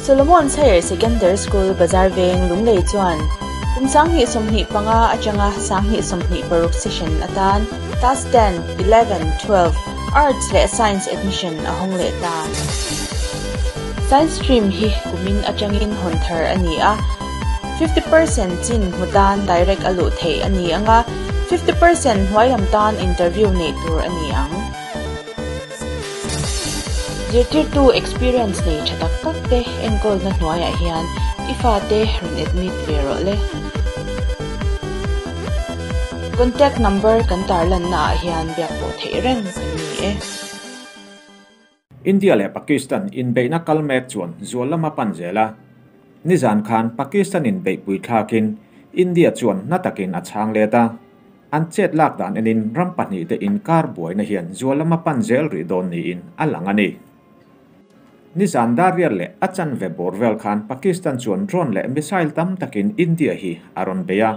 Solomon's Higher Secondary School, Bazar Veng, Lunglei chuan kum 2025 atanga 2026 session atan Class 10, 11, 12, Arts leh Science admission a hawng leh ta. Science stream hi kumin atangin hawn thar a ni a, 50% chin hmu tan direct a luh theih a ni ang a, 50% hnuai lam tan interview neih tur a ni ang. Zirtirtu experience nei tha tak tak te enkawlna hnuaiah hian i fate rawn admit ve rawh le. Contact number kan tarlanna ah hian biak pawh theih reng kan ni e. India leh Pakistan inbeihna kal mek chuan zual lama pan zel a. Nizan khan Pakistan inbeihpui thlakin India chuan na takin a chhang let a. An chet lak dan enin ram pahnihte inkar buaina hian zual lama pan zel rih dawn niin a lang a ni. Nizan dar riat leh a chanve bawr vel khan Pakistan chuan drone leh missile tam takin India hi a rawn bei a.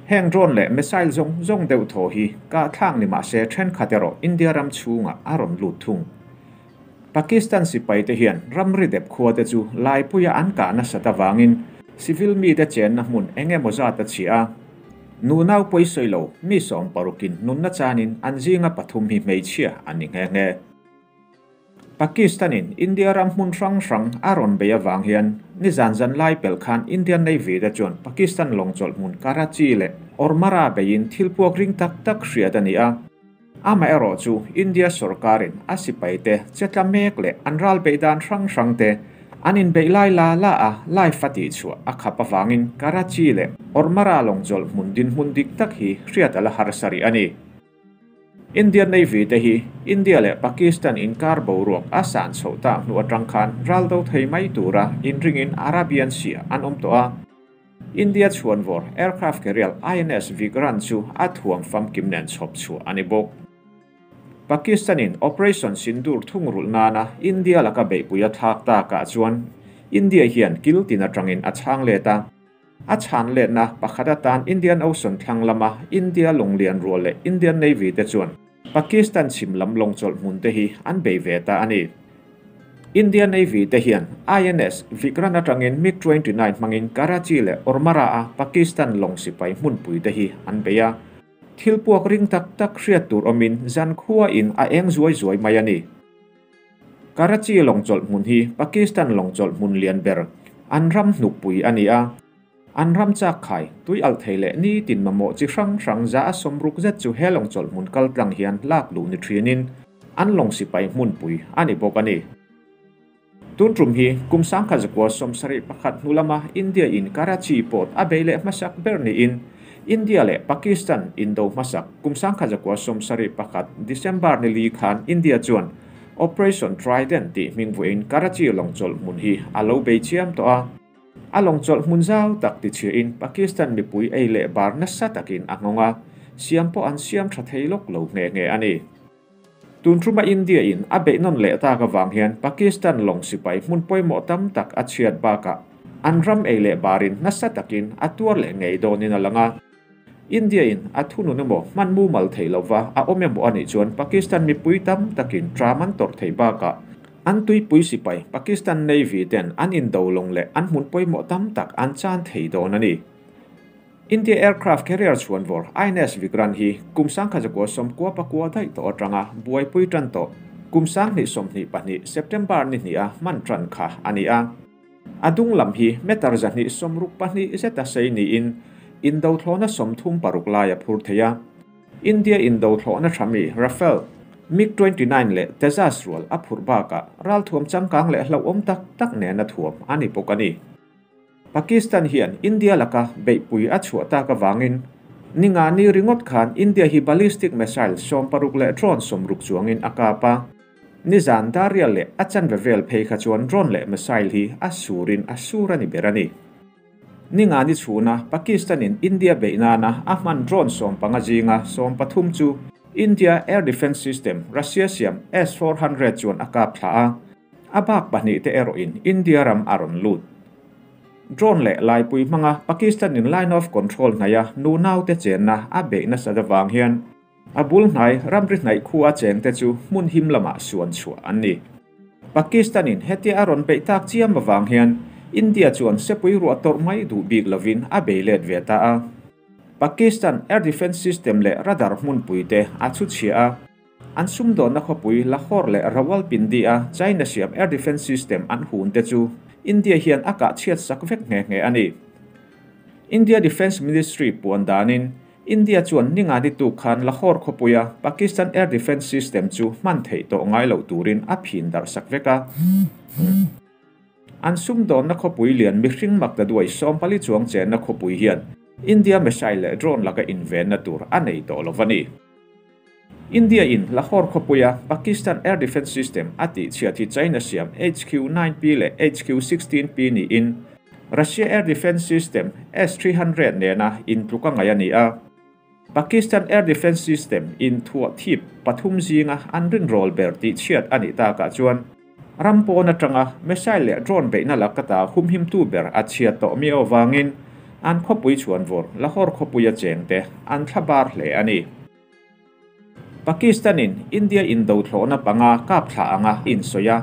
Heng drone leh missile zawng zawng deuh thaw hi kahthlak ni mah se thenkhat erawh India ram chhungah a rawn lut thung. Pakistan sipaite hian ramri dep khuate chu laipuia an kah nasat avangin civil mite chenna hmun eng emaw zat a chhia a. Nunau pawisawi lo mi 60in nunna chanin an zinga pathum hi hmeichhia an ni nghe nghe. Pakistan-in India ram hmun hrang hrang a rawn bei avang hian nizan zan lai pelh khan Indian Navy te chuan Pakistan lawngchawlh hmun Karachi leh Ormara beiin thil puak ring tak tak hriat a ni a. Amaherawh chu India sorkarin a sipaite chetla mek leh an ral beih dan hrang hrang te an inbeih lai la la a live a tihchhuah a khap avangin Karachi leh Ormara lawngchawlh hmun dinhmun dik tak hi hriat a la harsa rih a ni. Indian Navy te hi India leh Pakistan inkar boruak a san chhoh tak hnu atang khan ral do thei mai tura inringin Arabian Sea an awm tawh a. India chhuanvawr aircraft carrier INS Vikrant chu a thuam famkim nen chhawp chhuah a ni bawk. Pakistanin Operation Sindoor thungrulh nana India laka beihpui a thlak takah chuan India hian kil tin atangin a chhang let a. A chhan letna pakhat atan Indian Ocean thlang lama India lawnglian rual leh Indian Navy te chuan Pakistan chhim lam lawngchawlh hmun te hi an bei ve ta a ni. Indian Navy te hian INS Vikrant atangin MiG-29 hmangin Karachi leh Ormara a Pakistan lawng sipai hmunpui te hi an bei a. Thil puak ring tak tak hriat tur awmin zan khua in a eng zuai zuai mai a ni. Karachi lawngchawlh hmun hi Pakistan lawngchawlh hmun lian ber an ram hnukpui a ni a. An ram chak khai tui alh thei leh ni tin mamawh chi hrang hrang za a 60 zet chu he lawngchawlh hmun kal tlang hian lak luh ni thinin an lawng sipai hmunpui a ni bawk a ni. Tun tum hi kum 1971 hnu lama India in Karachi port a bei leh hmasak ber niin India leh Pakistan indo hmasak kum 1971 December ni li khan India chuan Operation Trident tih hming vuahin Karachi lawngchawlh hmun hi a lo bei chiam tawh a. A lawngchawlh hmun zau tak ti chhiahin Pakistan mipui ei leh bar nasa takin a nghawng a, siam pawh an siam tha thei lawk lo nghe nghe a ni. Tun tuma India in a beih nawn leh tak avang hian Pakistan lawng sipai hmun pawimawh tam tak a chhiat bakah an ram ei leh barin nasa takin a tuar leh ngei dawnin a lang a. India in a thunun emaw hman mumal thei lova a awm emaw anih chuan Pakistan mipui tam takin tram an tawrh thei bakah an tuipui sipai Pakistan Navy ten an indo lawng leh an hmun pawimawh tam tak an chan thei dawn a ni. India aircraft carrier chhuanvawr INS Vikrant hi kum 1999 daih tawh atanga buaipui tan tawh kum 2022 September ni hnih a hman tan kha a ni a. A dung lam hi meter 262 zeta sei niin indo thlawhna 36 lai a phur thei a. India indo thlawhna thami Rafale MiG-29 leh Tejas rual a phur bakah ral thuam changkang leh hlauhawm tak tak nen a thuam a ni bawk a ni. Pakistan hian India laka beihpui a chhuah tak avangin ninga ni ringawt khan India hi ballistic missile 60 leh drone 60 chuangin a kap a. Nizan dar riat leh a chanve vel phei kha chuan drone leh missile hi a surin a sur a ni ber a ni. Ninga ni chhuna Pakistanin India beih nana a hman drone 15 zinga 13 chu India Air Defense System Russia siam S-400 chuan a kap thla a. A bak pahnih te erawhin India ram a rawn lut. Drone leh laipui hmanga Pakistanin line of control hnaia nu nau te chenna a beih nasa avang hian a bul hnai ramri hnaih khu a cheng te chu hmun him lamah suan chhuah an ni. Pakistanin hetia a rawn beih tak chiam avang hian India chuan sepui ruah tawrh mai duh bik lovin a bei let ve ta a. Pakistan air defence system leh radar hmunpui te a chhu chhia a. An sumdawnna khawpui Lahore leh Rawalpindi-a China siam air defence system an hun te chu India hian a kah chhiat sak vek nghe nghe a ni. India Defence Ministry puan danin India chuan ninga ni tuk khan Lahore khawpuia Pakistan air defence system chu hman theih tawh ngai loh turin a phin darh sak vek a. An sumdawnna khawpui lian mihring maktaduai 40 chuang chenna khawpui hian India missile leh drone laka invenna tur a nei tawh lo a ni. India in Lahore khawpuia Pakistan air defence system a tih chhiat hi China siam HQ-9P leh HQ-16P niin Russia air defence system S-300 nena intluka ngai a ni a. Pakistan air defence system in thuah thip pathum zinga an rin rawl ber tih chhiat a nih takah chuan ram pawn atanga missile leh drone beihna lakata humhim tu ber a chhiat tawh mi awangin an khawpui chhuan vawr Lahore khawpuia chengte an thlabar hle a ni. Pakistanin India indo thlawhna panga kap thla anga in soya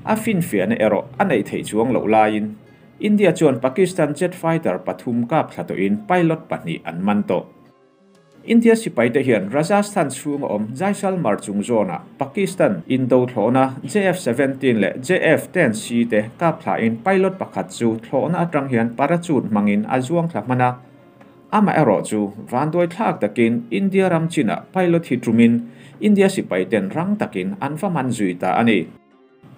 a fin fiahna erawh a neih theih chuang loh laiin India chuan Pakistan jet fighter pathum kap thla tawhin pilot pahnih an man tawh. India sipai te hian Rajasthan chhunga awm Jaisalmer chung zawna Pakistan indo thlawhna JF-17 leh JF-10C te kap thla in pilot pakhat chu thlawhna atang hian parachute hmangin a zuang thla hman a. Ama erawh chu vanduai thlak takin India ram china pilot hi trumin India sipai ten rang takin an va man zui ta a ni.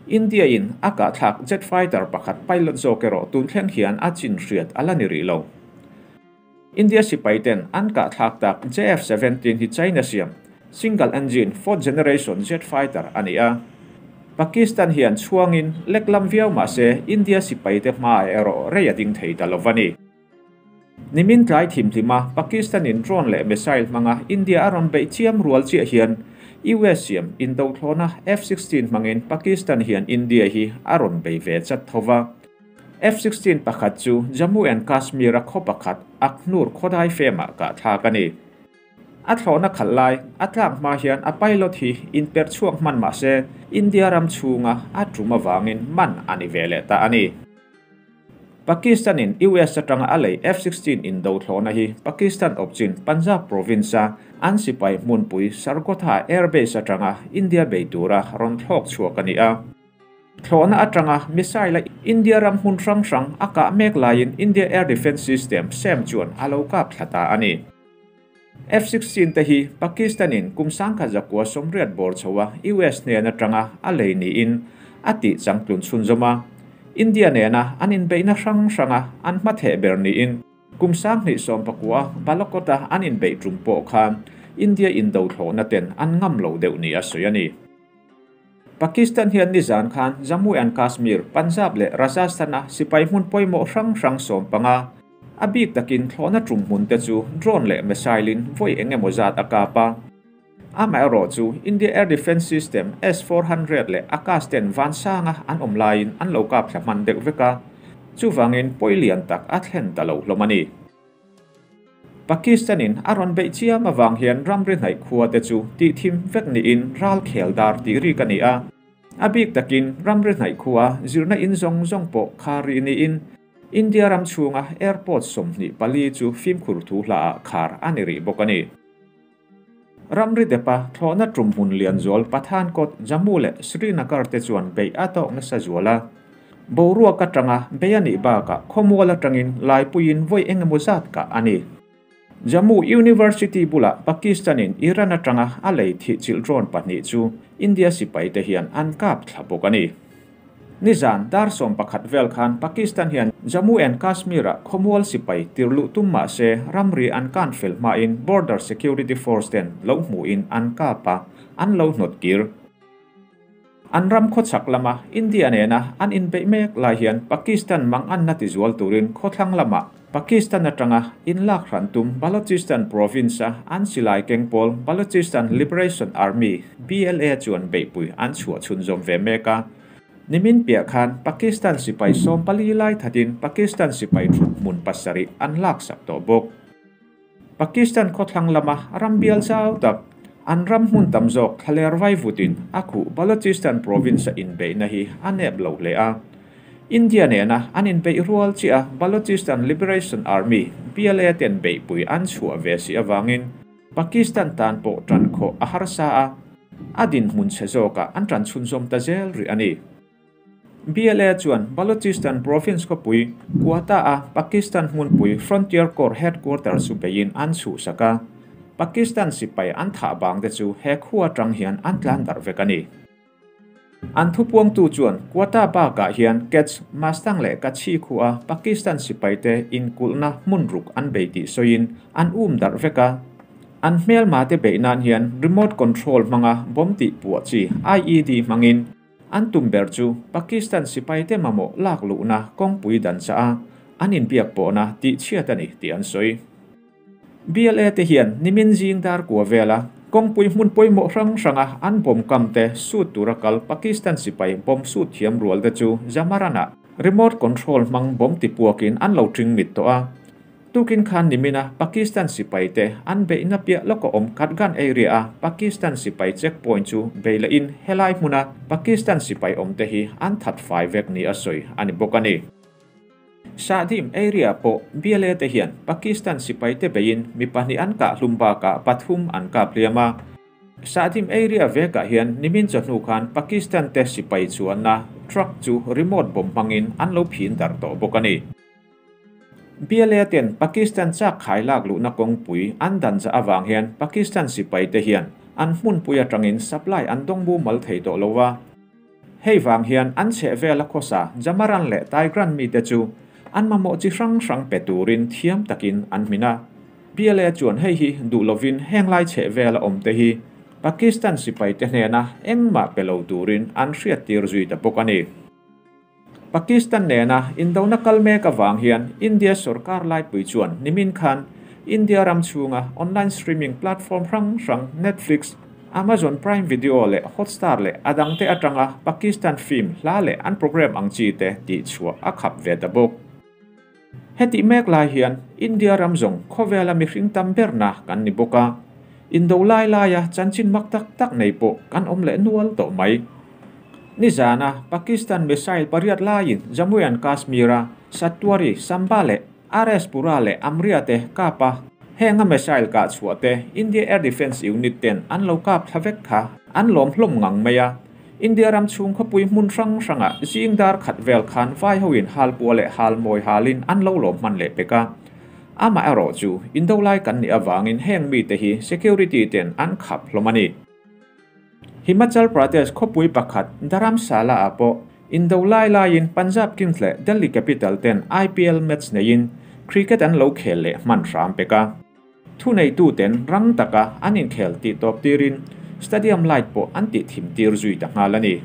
India in a kah thlak jet fighter pakhat pilot zawk erawh tun thleng hian a chin hriat a la ni rih lo. India sipai ten an kah thlak tak JF-17 hi China siam single engine fourth generation jet fighter a ni a. Pakistan hian chhuangin leklam viau mahse India sipai te hma erawh rei a ding thei ta lo a ni. Nimin tlai thim thlima Pakistan in drone leh missile hmanga India a rawn beih chiam rual chiah hian US siam indo thlawhna F-16 hmangin Pakistan hian India hi a rawn bei ve chat thova. F-16 pakhat chu Jammu and Kashmir a khaw pakhat Akhnoor khawdai fema kah thlak a ni. A thlawhna khalh lai a tlak hma hian a pilot hi inper chhuak hman mahse India ram chhunga a tum awangin man a ni ve leh ta a ni. Pakistan in US atanga a lei F-16 indo thlawhna hi Pakistan awpchin Punjab province a an sipai hmunpui Sargodha Air Base atanga India bei tura rawn thlawk chhuak a ni a. Thlawhna atanga missile a India ram hmun hrang hrang a kah mek laiin India Air Defence System SAM chuan a lo kap thla ta a ni. F-16 te hi Pakistan in kum 1980 bawr chhoa US hnen atanga a lei niin a tih changtlun chhunzawm a. India nena an inbeihna hrang hranga an hma theh ber niin kum 2019 Balakota an inbeih tum pawh khan India indo thlawhna ten an ngam lo deuh ni a sawi a ni. Pakistan hian nizan khan Jammu and Kashmir, Punjab leh Rajasthan a sipai hmun pawimawh hrang hrang 15 a bik takin thlawhna tum hmun te chu drone leh missile in vawi engemaw zat a kap a. Amaherawh chu India Air Defence System S-400 leh Akash ten vansanga an awm laiin an lo kap thla hman deuh vek a, chuvangin pawi lian tak a thlen ta lo hlawm a ni. Pakistan in a rawn beih chiam awang hian ramri hnaih khua te chu tih thim vek niin ral khel dar tih rik a ni a. A bik takin ramri hnaih khua zirna in zawng zawng pawh khar ri niin India ram chhunga airport 24 chu fimkhur thu hla ah khar a ni rih bawk a ni. Ramri depa thlawhna tum hmun lian zual Pathankot, Jammu leh Srinagar te chuan beih a tawk nasa zual a. Boruak atanga bei a nih bakah khawmual atangin laipuiin vawi engemaw zat kah a ni. Jammu University bula Pakistanin Iran atanga a lei thih chilh drone pahnih chu India sipai te hian an kap thla bawk a ni. Nizan dar 11 vel khan Pakistan hian Jammu and Kashmir a khawmual sipai tirluh tum mahse ramri an kan fel hmain Border Security Force ten lo hmuin an kap a, an lo hnawt kir. An ram khawchhak lama India nena an inbeih mek lai hian Pakistan mang an na tizual turin khawthlang lama Pakistan atanga inlak hran tum Balochistan province a an silai kengpawl Balochistan Liberation Army BLA chuan beihpui an chhuah chhunzawm ve mek a. Nimin piah khan Pakistan sipai 40 lai thatin Pakistan sipai thut hmun 7 an lak sak tawh bawk. Pakistan khawthlang lama ram bial zau tak an ram hmun tam zawk thlaler vai vutin a khuh Balochistan province a inbeihna hi a nep lo hle a. India nena an inbeih rual chiah a Balochistan Liberation Army, BLA, ten beihpui an chhuah ve si avangin Pakistan tan pawh tan khawh a harsa a, a dinhmun chhe zawkah an tan chhunzawm ta zel rih a ni. BLA chuan Balochistan province khawpui Quetta-a Pakistan hmunpui Frontier Corps headquarters chu beiin an chhuhsak a, Pakistan sipai an thah bang te chu he khua atang hian an tlan darh vek a ni. An thupuangtu chuan Quetta bakah hian Kech, Mustang leh Kachhi khua Pakistan sipaite inkulhna hmun ruk an bei tih sawiin an um darh vek a. An hmelma te beih nan hian remote control hmanga bomb tih puah chi IED hmangin an tum ber chu Pakistan sipaite mamawh lak luhna kawngpui dan chah a, an inbiak pawhna tih chhiat a ni tih an sawi. BLA te hian nimin zing dar kua vela kawngpui hmun pawimawh hrang hranga an bomb kam te sut tura kal Pakistan sipai bomb sut thiam rual te chu Jamaran-ah remote control hmang bomb tipuakin an lo ṭing mit tawh a. Tukin khan nimina Pakistan sipai te an beihna piah lawka awm Katgan area-a Pakistan sipai checkpoint chu bei lehin helai hmuna Pakistan sipai awm te hi an that fai vek ni a sawi a ni bawk a ni. Sahdim area pawh BLA te hian Pakistan sipaite beiin mi pahnih an kah hlum bakah pathum an kap hliam a. Sahdim area vekah hian nimin chawhnu khan Pakistan te sipai chuanna truck chu remote bomb hmangin an lo phin darh tawh bawk a ni. BLA ten Pakistan chak khai lak luhna kawngpui an dan zah avang hian Pakistan sipaite hian an hmunpui atangin supply an dawng mumal thei tawh lo va. Hei vang hian an chheh vela khawsa Jamaran leh Tigran mite chu an mamawh chi hrang hrang pe turin thiam takin an hmin a. BLA chuan hei hi duh lovin heng lai chheh vela awmte hi Pakistan sipaite hnena engmah pe lo turin an hriattir zui ta bawk a ni. Pakistan nena indona kal mek avang hian India sorkar laipui chuan nimin khan India ram chhunga online streaming platform hrang hrang Netflix, Amazon Prime Video leh Hotstar leh a dangte atanga Pakistan film hla leh an program ang chi te tihchhuah a khap ve ta bawk. Hetih mek lai hian India ram zawng khawvela mihring tam berna kan ni bawk a, indo lai laia chanchin mak tak tak nei pawh kan awm leh nual tawh mai. Nizana Pakistan missile pariat laiin Jammu and Kashmir-a Satwari, Samba leh RS Pura leh Amria te kap a, henga missile kah chhuah te India Air Defence Unit ten an lo kap thla vek kha an lawm hlawm ngang mai a. India ram chhung khawpui hmun hrang hrangah zing dar khat vel khan vai hoin halpua leh halmawi halin an lo lawm hman leh pek a. Amaherawh chu indo lai kan nih avangin heng mite hi security ten an khap hlawm a ni. Himachal Pradesh khawpui pakhat Dharamsala-ah pawh indo lai laiin Punjab Kings leh Delhi Capital ten IPL match neiin cricket an lo khel leh hman hram pek a. Thuneituten rang taka an inkhel tih tawp tirin stadium light pawh an tih thim tir zui ta nghal a ni.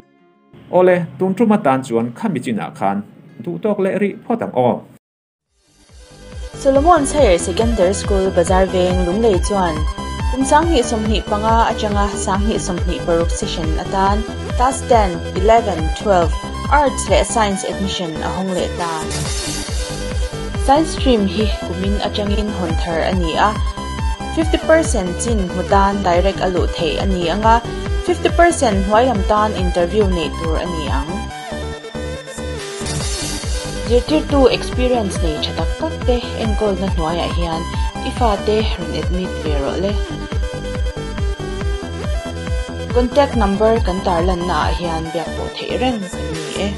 Awle, tun tum atan chuan khami chinah khan duhtawk leh rih phawt ang aw. Solomon's Higher Secondary School Bazar Veng Lunglei chuan kum 2025 atanga 2026 session atan Class 10, 11, 12 Arts leh Science admission a hawng leh ta. Science stream hi kumin atangin hawn thar a ni a, 50% chin hmu tan direct a luh theih a ni ang a, 50% hnuai lam tan interview neih tur a ni ang. Zirtirtu experience nei tha tak tak te enkawlna hnuaiah hian i fate rawn admit ve rawh le. Contact number kan tarlanna ah hian biak pawh theih reng kan ni e.